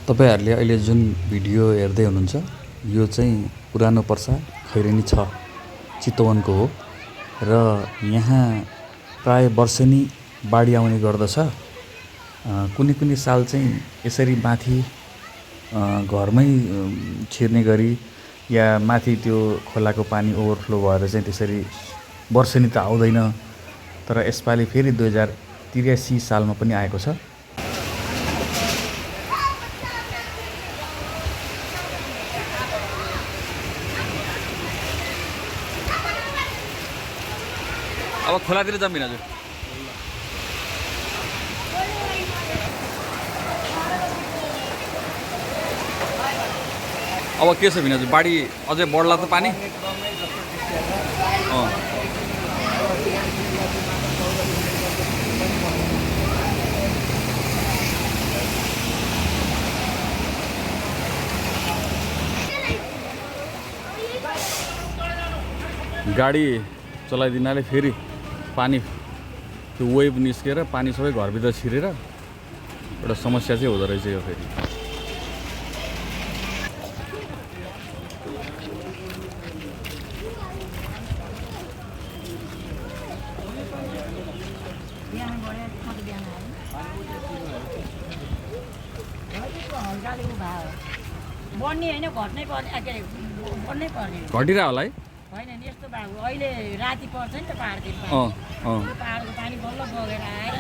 तपाईहरूले अहिले जुन भिडियो हेर्दै हुनुहुन्छ यो चाहिँ पुरानो पर्सा खैरेनी 6 चितवनको हो र यहाँ प्राय वर्षेनी बाढी आउने गर्दछ। कुनै कुनै साल चाहिँ यसरी माथि घरमै छिर्ने गरी या माथि त्यो खोलाको पानी ओभरफ्लो भएर चाहिँ त्यसरी वर्षेनी त आउँदैन, तर यसपालि फेरि 2083 सालमा पनि आएको छ। अब खोलातिर जाऊँ भिनाजु। अब के छ भिनाजु, बाढी अझै बढ्ला त पानी? गाडी चलाइदिनाले फेरि पानी त्यो वेभ निस्केर पानी सबै घरभित्र छिरेर एउटा समस्या चाहिँ हुँदो रहेछ यो फेरि। घटिरह होला है? होइन नि यस्तो भएको अहिले राति पर्छ नि त पहाडतिर पहाडको पानी बल्ल बगेर आएर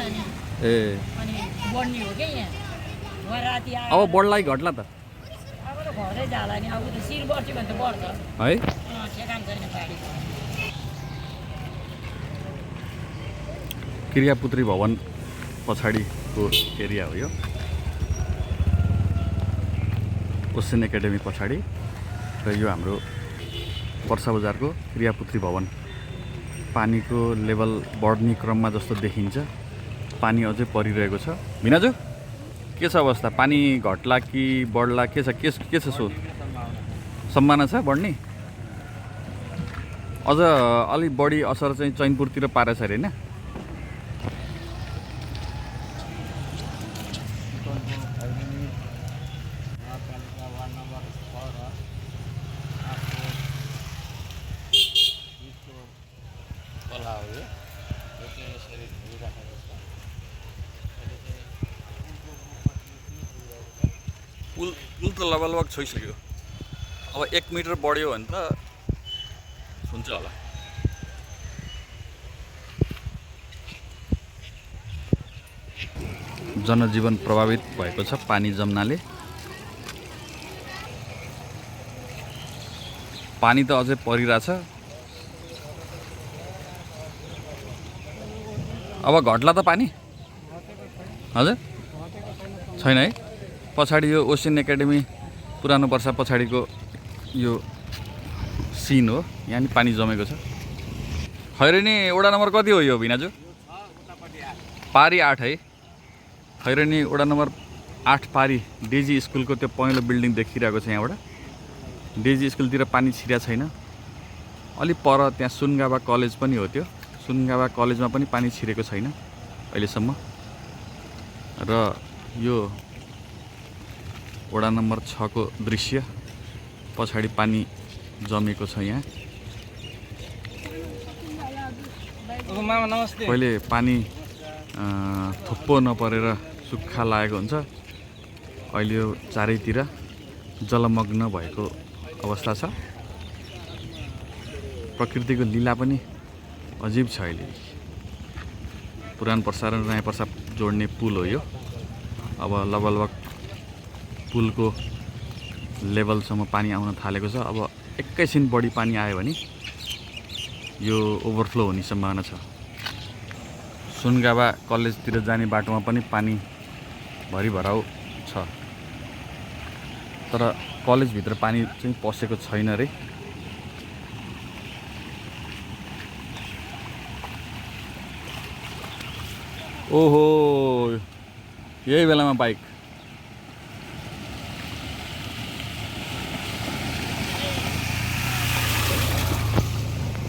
अनि बढ्ने हो क्या यहाँ भरे राति आएर अब बढ्ला कि घट्ला त? अब त घट्दै जाला नि, अब त शिर बढ्छ भने त बढ्छ है। ठेकान छैन पाहाडी। क्रियापुत्री भवन पछाडिको एरिया हो यो, ओसेन एकाडेमी पछाडि, र यो हाम्रो पर्सा बजारको क्रियापुत्री भवन। पानीको लेभल बढ्ने क्रममा जस्तो देखिन्छ, पानी अझै परिरहेको छ। भिनाजु के छ अवस्था? पानी घट्ला कि बढ्ला? के छ सो सम्भावना छ बढ्ने? अझ अलिक बढी असर चाहिँ चैनपुरतिर पारेछ अरे होइन? पुल त लगभग छोइसक्यो। अब 1 मिटर बढ्यो भने त हुन्छ होला। जनजीवन प्रभावित भएको छ पानी जम्नाले। पानी त अझै परिरहेछ। अब घट्ला त पानी? हजुर छैन है। पछाडि यो ओसेन एकाडेमी पुरानो पर्सा पछाडिको यो सिन हो, यहाँ नि पानी जमेको छ। खैरेनी वडा नम्बर कति हो यो भिनाजु? पारी 8 है। खैरेनी वडा नम्बर 8 पारी डेजी स्कुलको त्यो पहेँलो बिल्डिङ देखिरहेको छ यहाँबाट। डेजी स्कुलतिर पानी छिरेको छैन। अलि पर त्यहाँ सुनगावा कलेज पनि हो, त्यो सुनगावा कलेजमा पनि पानी छिरेको छैन अहिलेसम्म। र यो वडा नम्बर 6 को दृश्य, पछाडि पानी जमेको छ यहाँ। पहिले पानी थुप्पो नपरेर सुक्खा लागेको हुन्छ, अहिले यो चारैतिर जलमग्न भएको अवस्था छ। प्रकृतिको लीला पनि अजीब छ अहिले। पुरानो पर्सा र नयाँ पर्सा जोड्ने पुल हो यो। अब लगभग पुलको लेभलसम्म पानी आउन थालेको छ। अब एकैछिन बढी पानी आयो भने यो ओभरफ्लो हुने सम्भावना छ। सुनगावा कलेजतिर जाने बाटोमा पनि पानी भरिभराउ छ, तर कलेजभित्र पानी चाहिँ पसेको छैन रे। ओहो, यही बेलामा बाइक।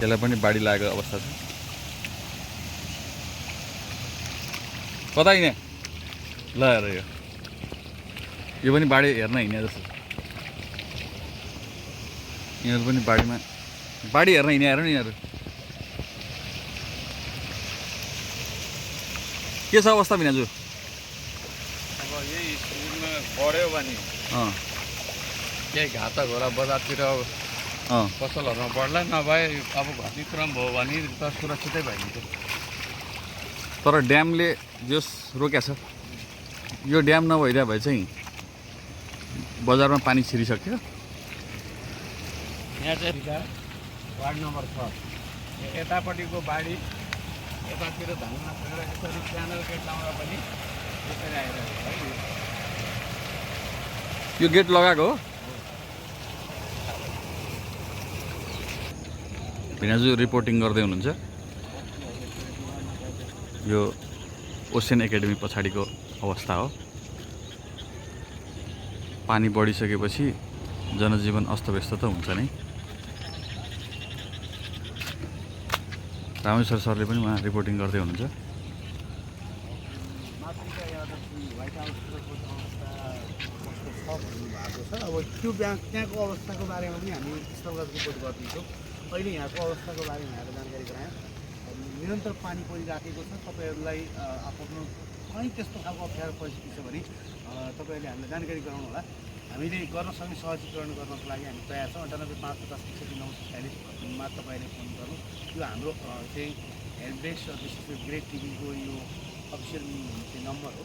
त्यसलाई पनि बाढी लागेको अवस्था छ। कता हिँड्ने ल हेर यो यो पनि बाढी हेर्न हिँडे जस्तो यिनीहरू पनि बाढीमा बाढी हेर्न हिँडे हेर नि यिनीहरू के छ अवस्था भिनाजु अब यही सुरुमा बढ्यो भने केही घातक होला बजारतिर पसलहरूमा बढ्ला नभए अब घरभित्र भयो भने त सुरक्षितै भइन्छ तर ड्यामले जस रोक्या छ यो ड्याम नभइदिया भए चाहिँ बजारमा पानी छिरिसक्यो यहाँ चाहिँ वार्ड नम्बर 6 यतापट्टिको बाढी यतातिर धानमा पुगेर यसरी च्यानल गेट लाउँदा पनि यसरी आइरहेको छ है यो गेट लगाएको हो भिनाजु रिपोर्टिङ गर्दै हुनुहुन्छ यो ओसेन एकाडेमी पछाडिको अवस्था हो पानी बढिसकेपछि जनजीवन अस्तव्यस्त त हुन्छ नै रामेश्वर सरले पनि उहाँ रिपोर्टिङ गर्दै हुनुहुन्छ अब त्यो त्यहाँको अवस्थाको बारेमा पनि हामी स्थलगत रिपोर्ट गरिदिन्छौँ अहिले यहाँको अवस्थाको बारेमा यहाँको जानकारी गरायौँ निरन्तर पानी परिराखेको छ तपाईँहरूलाई आफ्नो कहीँ त्यस्तो खालको अप्ठ्यारो परिस्थिति छ भने तपाईँहरूले हामीलाई जानकारी गराउनु होला हामीले गर्न सक्ने सहजीकरण गर्नको लागि हामी तयार छौँ 98 550 मा तपाईँले फोन गर्नु यो हाम्रो चाहिँ हेल्पडेस्क विशेष ग्रेट टिभीको यो अफिसियल चाहिँ नम्बर हो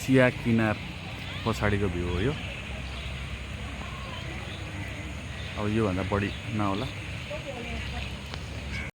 चिया किनार पछाडिको भ्यू हो यो अब योभन्दा बढी नहोला